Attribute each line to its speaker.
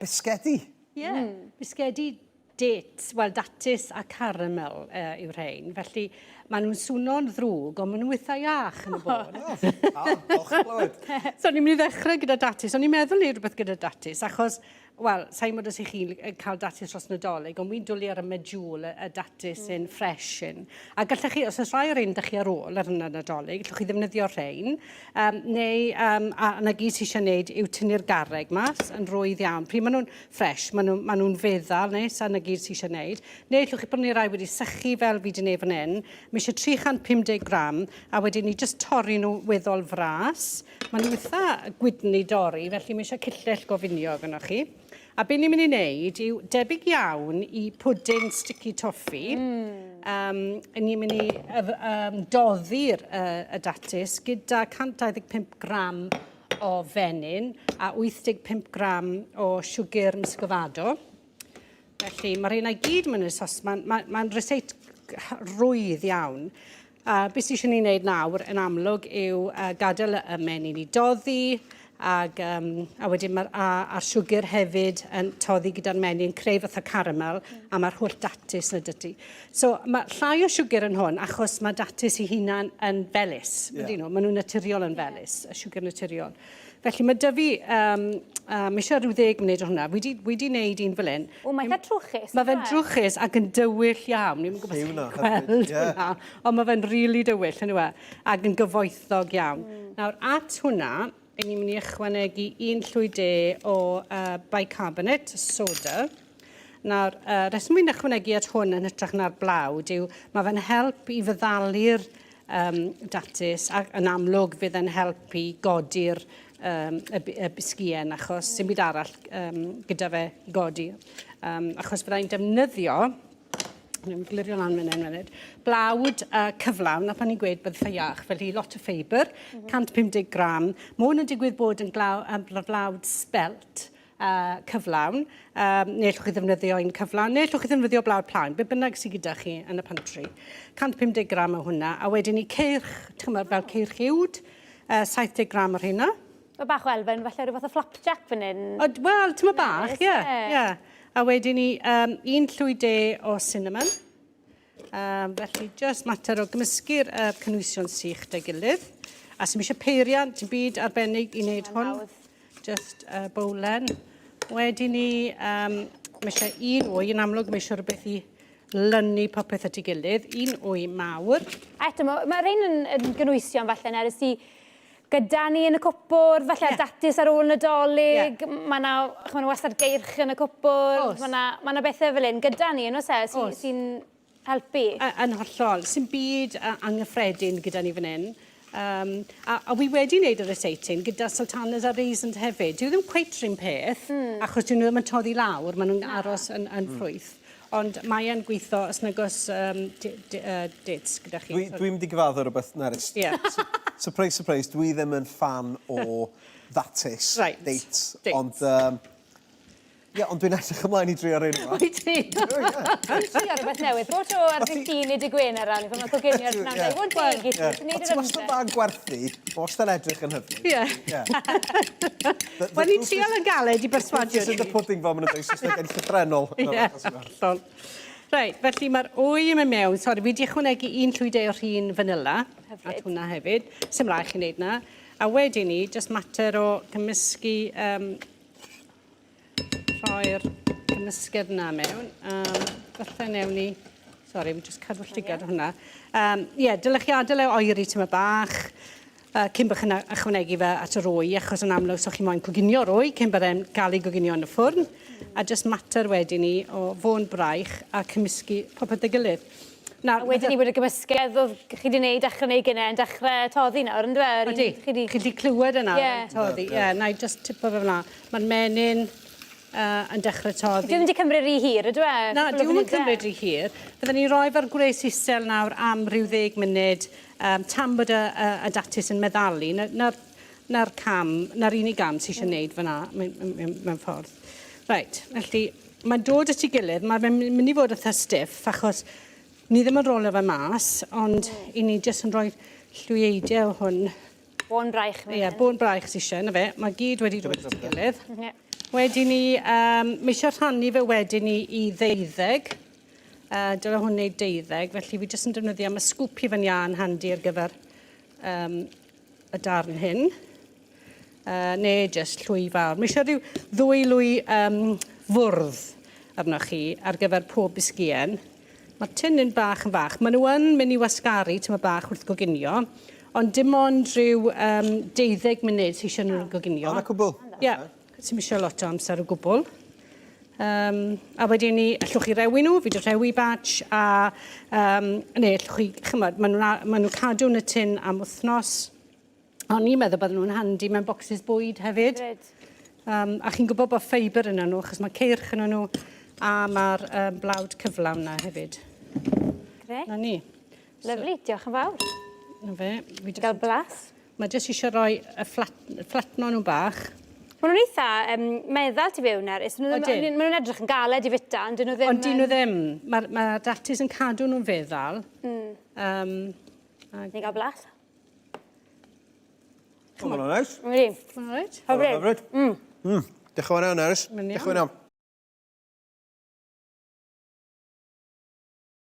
Speaker 1: Bisgedi?
Speaker 2: Ie, yeah. mm. bisgedi dates, wel datus a caramel uh, yw'r rhain. Felly maen nhw'n swno'n ddrwg, ond maen nhw'n eitha iach yn y bôn.
Speaker 1: Oh,
Speaker 2: so ni'n mynd i ddechrau gyda datus. O'n i'n meddwl neud rhywbeth gyda datus, achos Wel, sa i'n gwybod os 'y chi'n cael datus dros Nadolig, ond wi'n dwlu ar y medjool, y, y datus mm. yn fresh yn. A gallech chi, os oes rhai o'r rhain 'da chi ar ôl ar yna Nadolig, gallwch chi ddefnyddio'r rhain. Um, neu, um, a 'na gyd sydd eisiau gwneud yw tynnu'r garreg mas yn rwydd iawn. Pryd maen nhw'n fresh, maen nhw'n ma nhw feddal neis, a 'na gyd sydd eisiau gwneud. Neu allwch chi brynu rai wedi sychu fel fi wedi gwneud fan hyn. Mae eisiau 350 gram, a wedyn ni jyst torri nhw weddol fras. Maen nhw eitha gwydn i dorri, felly mae eisiau cyllell go finiog arnoch chi. A be ni'n mynd i wneud yw debyg iawn i pwdin sticky toffee. Mm. Um, ni'n mynd i um, doddi'r uh, y datus gyda 125 gram o fenyn a 85 gram o siwgr muscovado. Felly mae'r rheina i gyd mewn i'r sosban. Mae'n ma, ma ryseit rwydd iawn. A beth sydd eisiau ni wneud nawr yn amlwg yw uh, gadael y menyn i doddi ag, um, a wedyn mae'r a, a'r siwgr hefyd yn toddi gyda'r menyn, creu fatha caramel mm. a mae'r holl datus na dydy. So mae llai o siwgr yn hwn achos mae datus i hunan yn felys. Yeah. Ydyn nhw, maen nhw'n naturiol yn felys, y siwgr naturiol. Felly mae 'da fi, um, uh, mae eisiau rhyw ddeg munud o hwnna. Wi di, wi di wneud un fel hyn.
Speaker 3: O, mae'n eitha trwchus.
Speaker 2: Mae fe'n drwchus ac yn dywyll iawn. Ni'n gwybod chi'n gweld hwnna. Ond mae fe'n rili really dywyll, yn yw e? Ac yn gyfoethog iawn. Mm. Nawr, at hwnna, ni'n mynd i ychwanegu un llwy de o uh, bicarbonate, soda. Nawr, uh, reswm fi'n ychwanegu at hwn yn hytrach na'r blawd yw mae fe'n help i feddalu'r um, datus ac yn amlwg fydd e'n help i godi'r um, y, y bisgïen achos mm. sy'n byd arall um, gyda fe i godi. Um, achos fyddai'n defnyddio Ni'n glirio lan fan hyn munud. Blawd uh, cyflawn, a pan ni'n gweud bydd ffeiach, felly lot o ffeibr, mm -hmm. 150 gram. Mae hwn yn digwydd bod yn glaw, um, blawd spelt, uh, cyflawn, um, neu allwch chi ddefnyddio un cyflawn, neu allwch chi ddefnyddio blawd plaen, be bynnag sydd gyda chi yn y pantry. 150 gram o hwnna, a wedyn i ceirch, ti'n gwybod, fel ceirch uwd, uh, 70 gram o'r hynna.
Speaker 3: Mae bach o elfen, falle rhyw fath o flapjack fan hyn.
Speaker 2: Wel, ti'n bach, ie. Yeah, yeah. A wedyn ni um, un llwy de o cinnamon. Um, felly, just mater o gymysgu'r uh, cynwysion sych 'da'i gilydd. A sy'n eisiau peiriant, dim byd arbennig i wneud hwn. Just uh, bowlen. Wedyn ni, um, mae eisiau un wy, yn amlwg mae eisiau rhywbeth i lynu popeth at ei gilydd. Un wy mawr.
Speaker 3: A eto, mae ma rhain yn, yn gynwysion falle, Nerys, i gyda ni yn y cwpwrdd, falle yeah. datus ar ôl Nadolig, yeah. mae yna, ma wastad geirch yn y cwpwrdd, mae yna ma na bethau fel hyn gyda ni, yn oes e, sy'n sy helpu.
Speaker 2: Yn hollol, sy'n byd anghyffredin gyda ni fan hyn. Um, a, a wi wedi wneud y ryseit hyn gyda sultanas a raisins hefyd. Dyw ddim cweit rhywun peth, mm. achos dyn nhw ddim yn toddi lawr, maen nhw'n aros yn, yn mm. ffrwyth. Ond mae e'n gweithio os nag oes um, dates gyda chi.
Speaker 1: Dwi'n dwi mynd i gyfadde rhywbeth, Nerys.
Speaker 2: Yeah.
Speaker 1: Surprise, surprise, dwi ddim yn fan o ddatus,
Speaker 2: right.
Speaker 1: dates. dates. Ond, um, Ie, ond dwi'n edrych ymlaen i drio rhein yma.
Speaker 2: Wyt ti?
Speaker 3: Dwi'n trio rhywbeth newydd. Bob tro ar ddydd Llun neu dydd Gwener ar pan mae'n coginio ar pnawn da. I fod yn deg i ti, ti'n neud
Speaker 1: yr ymdrech. Ti wastad dda'n gwerthu, mae wastad yn edrych yn hyfryd.
Speaker 2: Ie. Wel, ni'n trial yn galed i berswadio
Speaker 1: ti. Yn y pudding fel maen nhw'n dweud Saesneg yn llythrennol.
Speaker 2: Ie, hollol. Reit, felly mae'r wy yn mynd mewn. Sori, fi wedi ychwanegu un llwy de o rhin vanilla. Hyfryd. At hwnna hefyd. Sim rhaid chi wneud na. A wedyn ni, just mater o cymysgu um, rhoi'r gymysgedd yna mewn. Um, falle newn ni... Sori, fi jyst cadw llygad o hwnna. Um, ie, yeah, dylech chi adael e oeri tyma bach uh, cyn bod chi'n ychwanegu fe at yr wy, achos yn amlwg so chi moyn coginio'r wy cyn bod e'n gael ei goginio yn y ffwrn. A jyst mater wedyn ni o fôn braich a cymysgu popeth â'i gilydd.
Speaker 3: Nawr, a wedyn ni bod y gymysgedd oedd chi wedi gwneud dechrau neu gynnau yn dechrau toddi nawr, yn dweud?
Speaker 2: Ydy, chi wedi clywed yna yeah. yn toddi. Ie, yeah, na i just tipo fe fyna. Mae'r menyn uh, yn dechrau toddi.
Speaker 3: Dwi ddim wedi cymryd rhy hir, ydw e?
Speaker 2: Na, dwi ddim yn cymryd rhy hir. Fydden ni'n rhoi fe'r gwres isel nawr am rhyw ddeg munud, um, tan bod y, y, y datus yn meddalu. Na'r na, na cam, na'r unig gam sydd eisiau gwneud fyna mewn, mewn, mewn ffordd. Reit, felly Mae'n dod at ei gilydd, mae fe'n mynd i fod eitha stiff achos ni ddim yn rolio fe mas, ond mm. i ni jyst yn rhoi llwyeidiau o hwn.
Speaker 3: Bôn braich.
Speaker 2: Ie, yeah, bôn braich sy'n eisiau, na fe. Mae gyd wedi dod at ei gilydd. Yeah. Wedyn ni, um, mae eisiau rhannu fe wedyn ni i ddeuddeg. Dyle hwn wneud deuddeg, felly fi jyst yn defnyddio, mae sgwp hufen iâ yn handi ar gyfer um, y darn hyn. Neu jyst llwy fawr. Mae eisiau rhyw ddwy lwy um, fwrdd arnoch chi ar gyfer pob bisgïen. Mae'r tin yn bach yn fach. Maen nhw yn mynd i wasgaru tyma bach wrth goginio, ond dim ond rhyw um, 12 munud sy'n eisiau nhw'n goginio.
Speaker 1: O, na cwbl?
Speaker 2: Ie, yeah, sy'n eisiau lot o amser o gwbl. Um, a wedyn ni, allwch chi rewi nhw, fi wedi rewi batch, a um, neu allwch chi, chymod, maen nhw'n ma nhw cadw yn y tin am wythnos. O'n i'n meddwl bydden nhw'n handi mewn bocsys bwyd hefyd.
Speaker 3: Hyfryd.
Speaker 2: Um, a chi'n gwybod bod ffeibr yn nhw, achos mae ceirch yn nhw, a mae'r um, blawd cyflawn na hefyd.
Speaker 3: Grêt.
Speaker 2: Na ni.
Speaker 3: Lyfli, diolch yn fawr.
Speaker 2: Na fe. Fi
Speaker 3: Gael blas.
Speaker 2: Mae jyst eisiau rhoi y fflat, fflatno nhw bach.
Speaker 3: Maen nhw'n eitha um, meddal tu fewn er. Maen nhw'n ma nhw edrych yn galed i fita, ond dyn nhw ddim...
Speaker 2: Ond dyn nhw ddim. Mae'r ma datus yn cadw nhw'n feddal. Mm. Um,
Speaker 3: a... Ni'n gael blas.
Speaker 1: O, ma'n neis.
Speaker 3: Ydy.
Speaker 2: Ma'n reit.
Speaker 3: Hyfryd.
Speaker 1: Hyfryd. Mm. Diolch yn fawr iawn, Eris. Diolch yn fawr iawn.